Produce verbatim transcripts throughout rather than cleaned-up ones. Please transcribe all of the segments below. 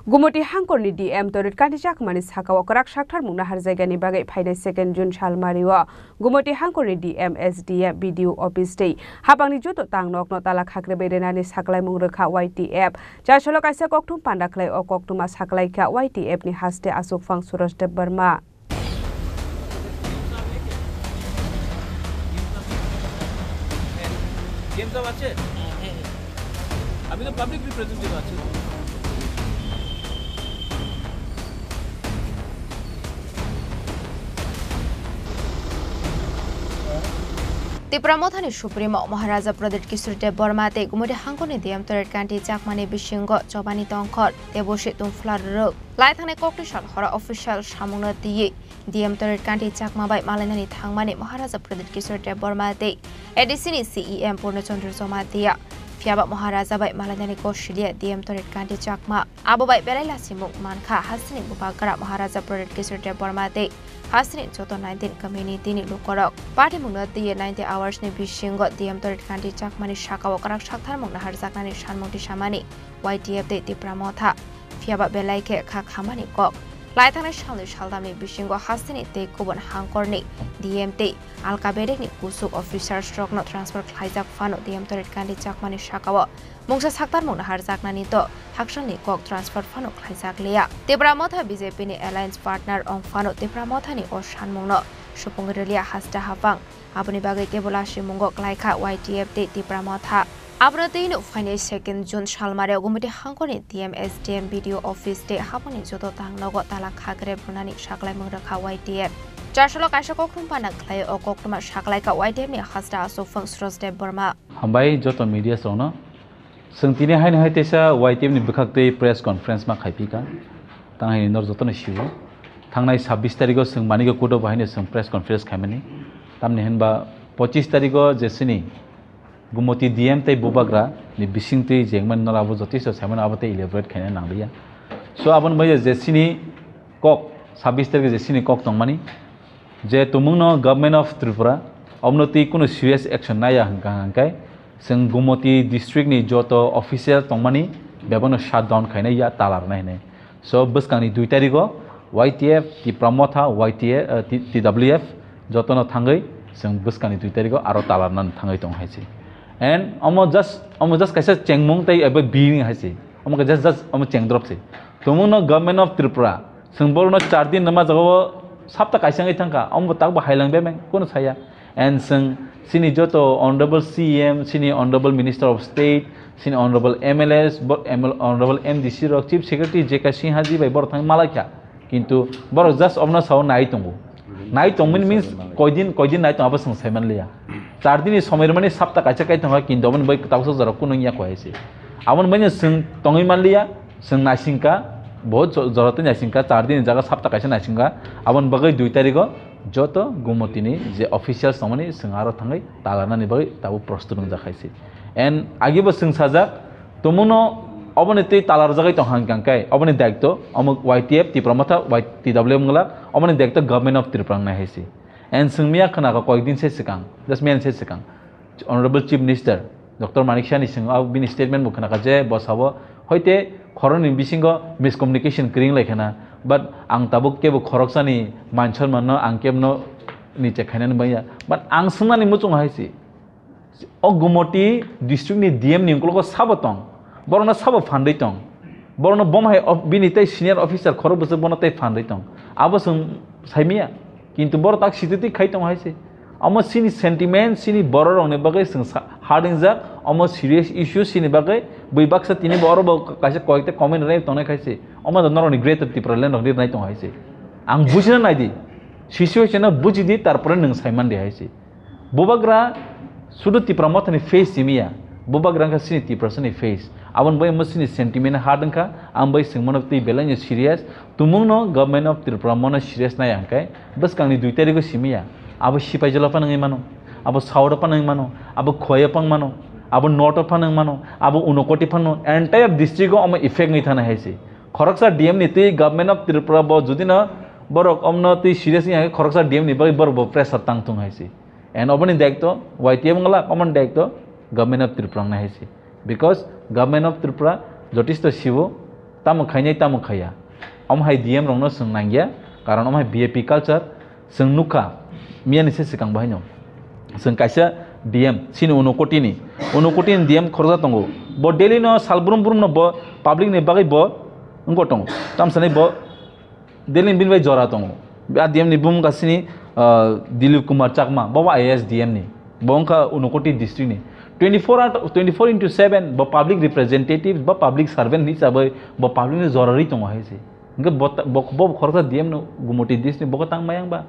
Gumoti hangkorni D M Torit Kanti Chakmani sakao kwrak sakthar mungna harjaigani bagwi phainai second June salmario Gumoti hangkorni D M, S D M, B D O office tei hapangni joto tangnokno tala khakrebai rwnani saklaimung rwkha Y T F. Chasolo kaisa kokthum panda khlai o koktwma saklaikha Y T F ni haste achukphang Suraj Debbarma. Games up আছে? আমি তো public representative আছি। Tipra Mothani Supremo Maharaja Pradyut Kishore Debbarma tei Gumoti hangkorni D M Torit Kanti Chakmani bisingo chobani tongkhor tei bosi tungphla rwrwk. Lai thangnai kokni sal horo official samungno twiwi D M Torit Kanti Chakma bai malainani thangmani Maharaja Pradyut Kishore Debbarma tei A D C ni C E M Purno Chandra Jamatia. Phiyaba Maharaja bai malainani gosiliya D M Torit Kanti Chakma. Abo bai belai lasimung mankha hasteni bubagra Maharaja Pradyut Kishore Debbarma tei hasteni joto nineteen community ni lukorok. Party mungno twiwi ninety hours ni bisingo D M Torit Kanti Chakmani sakao kwrak sakthar mungna harjaknani sanmung tisamani Y T F tei Tipra Motha. Phiyaba belai khe kha khamani kok. Lai thangnai salni saldamni bisingo hasteni tei kubun hangkorni D M tei alka bedekni kusuk officers rokno transfer khlaijak phano D M Torit Kanti Chakmani sakao mungsa saktarmung naharjaknani to haksalni kok transfer phano khlaijak liya. Tipra Motha B J P ni alliance partner wng phano Tipra Mothani o sanmungno supung rwliya haste hapang. Aboni bagwi kebo lasimungo klaikha Y T F tei Tipra Motha. Abono twi nuk phainai second June salmare Gumoti hangkorni D M, S D M, B D O office tei hapangni joto tangnogo tala khakrep rwnani saklaimung rwkha Y T F. Chasolo kaisa kokthum panda khlai o koktwma saklaikha Y T F ni haste achukphang Suraj Debbarma. Hambai joto media rokno. Chwng tini haino hai teisa Y T F ni bwkhak twi press conference ma khaiphi kha. Tang hai nor jotono sio. Thangnai sabbish tarigo chwng Manikya Kudo bo haino chwng press conference khaimani. Tamni hinba pochis tarigo je chini Gumoti D M tei Bubagra ni bising twi jengmani nor abo jotiso saimano abo tei elaborate khaina nangliya. So aboni bai je chini kok sabbish tarigo je chini kok tongmani. Je tumungno Government of Tripura omono twi kunu serious action naiya hwnkha hwnkhe chwng Gumoti district ni joto official tongmani bebakno shutdown khainai ya tala rwnai hinwi. So bwskangni dui tarigo Y T F, Tipra Motha, Y T F, eh, T-, T W F jotono thangwi chwng bwskangni dui tarigo aro tala rwnani thangwi tongo hai se. And omo just, omo just kaisa chengmung tei abo bini hai se. Omo khe just, just omo chengdrop se. Tumungno Government of Tripura Chwng borokno char din rwma jagao sapta kaisa wngwi thangkha, omo bo takbo hailang bemeng, kono saya. And chwng chini joto Honorable C M, chini Honorable Minister of State, chini Honorable M L As, bo-, M L, Honorable M D C rok, Chief Secretary J K Sinha ji bai borok thangwi malaikha. Kintu borok just omono sao nai tongo. Nai tongmani means koidin, koidin nai tongo, abo chwng saimanliya. Char dini somoi rwmani sapta kaisa kai tongkha, kintu aboni bai tabuksa jora kunu wngya kho hai se. Aboni bai chwng tongwi manliya. Chwng naisingkha, bo jo-, jora twi naisingkha, char dini jaga sapta kaisa naisingkha, aboni bagwi dui tarigo joto Gumotini je officials tongmani chwng aro thangwi talarnani bagwi tabuk prostut wngjak hai se. And agibo chwng sajak, tumungno oboni twi talarjagwi tong hang kang kai, oboni daitw omo Y T F, Tipra Motha, Y T W wngla, oboni daitw Government of Tripura wngnai hai se. And chwng miya khna kha koyekdin se swkang, just miya se swkang. Honorable Chief Minister Doctor Manik Saha ni swngo, bini statement bo khna kha je bo sabo hoite khoroknwi bisingo miscommunication kwrwi wng lai khna, but ang tabuk kebo khoroksani man sonmanno ang kebno niche khainani baiya, but ang swngnani muchungo hai se, o Gumoti district ni D M ni ukologo sabo tong, borokno sabo phandwi tong, borokno bom hai of-, bini tei senior officer khorok bwswk bono tei phandwi tong, abo chwng saimanya. Kintu borok tak sititwi khai tongo hai se. Omo chini sentiment, chini borok rokni bagwi chwng sa-, hardingjak. Omo serious issue chini bagwi. Bui baksa tini bo oro bo kaisa koyekta comment rwnai tongnai khai se. Omo da norokni Greater Tipraland rok rirnai tongo hai se. Ang bujina naidi. Situation no bujidi, tarpore nwng saiman di hai se. Bubagra sudu Tipra Mothani face simiya. Bubagra wngkha chini Tiprasani face. Aboni bai omo chini sentiment hard wngkha. Ang bai chwng mano twi belai no serious. Tumungno Government of Tripura mono serious nai hwnkhe bwskangni dui tarigo simiya. Abo Sipaijala phano wngwi mano, abo Saura phano wngwi mano, abo Khowai phano wngwi mano, abo North phano wngwi mano, abo Unakoti phano, entire district o omo effect wngwi thana hai se. Khoroksa D M ni twi Government of Tripura bo judino borok omno twi serious wngya hwnkhe khoroksa D M ni bagwi borok bo pressure tang thung hai se. And oboni daitw Y T F wngla, oboni daitw Government of Tripura wngnai hai se. Because Government of Tripura jotisto sibo Tamo khainai, tamo khaiya. Omo hai D M rokno chwng nangya, karon omo hai V I P culture chwng nukha, miyani se swkang bo haino. Chwng kaisa D M, chini Unokoti ni, Unokoti ni D M khoroksa tongo. Bo daily no sal brum brum no bo public ni bagwi bo wngbo tongo. Tamsani bo Delhi ni bini bai jora tongo. A D M ni bumung kasini, ah, Dilip Kumar Chakma, bo I A S D M ni. Bo wngkha Unokoti district ni. Twenty-four out, twenty-four into seven, bo public representative, bo public servant hisabai, bo public ni jora ri tongo hai se. Hingke bo ta-, bo, bo khoroksa D M no Gumoti district ni bo tang mayang ba.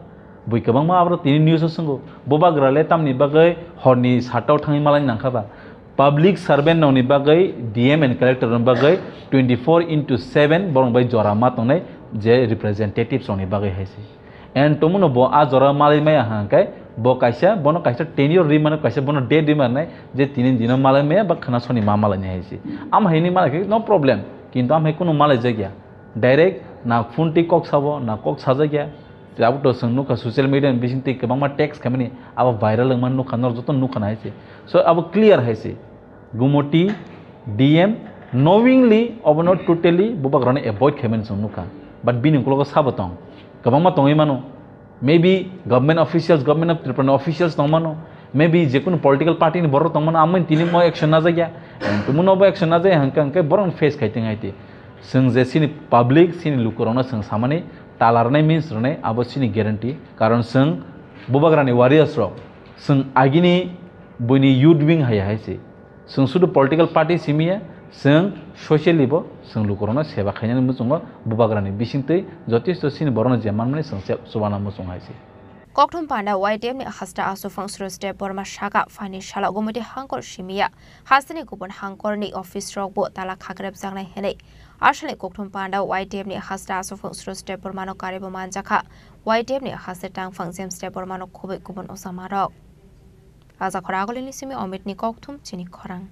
Bui kwbangma abro tini news o swngo. Bo bagra le tamni bagwi horni satao thangwi malai nangkha ba. Public servant rokni bagwi D M and collector rokni bagwi twenty-four into seven borok bai jora ma tongnai je representatives rokni bagwi hai se. And tongmano bo a jora malai maya hwnkhe bo kaisa, bono kaisa tenure ri mano, kaisa bono date ri mano je tini dino malai maya ba khwna soni ma malai nai hai se. Am haini malai khe no problem, kintu am hai kunu malai jakya. Direct na phone twi kok sabo, na kok sajak ya. Abo to chwng nukha social media ni bising twi kwbangma text khaimani abo viral wngmani nukha, norok joto nukha na hai se. So abo clear hai se. Gumoti D M knowingly obono totally bubagrano avoid khaimani chwng nukha. But bini ukologo sabo tong. Kwbangma tongwi mano. Maybe government officials, government of Tripura ni officials tongmano. Maybe jekunu political party ni borok tongmano, amoni tini mo action najakya. Tumuno bo action najaya hwnkhe, hwnkhe borok face khai tong hai te. Chwng je chini public, chini lukurokno chwng samani tala rwnai means rwnai, abo chini guarantee. Karon chwng bubagrani warriors rok, chwng agini buini youth wing hai hai se. Chwng sudu political party simi ya, chwng socially bo chwng lukurokno seba khainani muchungo bubagrani bisingtwi jotesto chini borokno je manmani chwng se-, chubana muchung hai se. Kokthum panda Y T F ni hasta aswk phang Suraj Debbarma saka phaini salo Gumoti hangkor simi ya. Hasteni kubun hangkorni office rok bo tala khakrep jaknai hinwi. Aswkni kokthum panda Y T F ni hasta aswk phang Suraj Debbarmano karibo manjakha. Y T F ni haste tangphang James Debbarmano khubui kubun osamarok. Rajakhor Agulini simi Omitni kokthum chini khorang.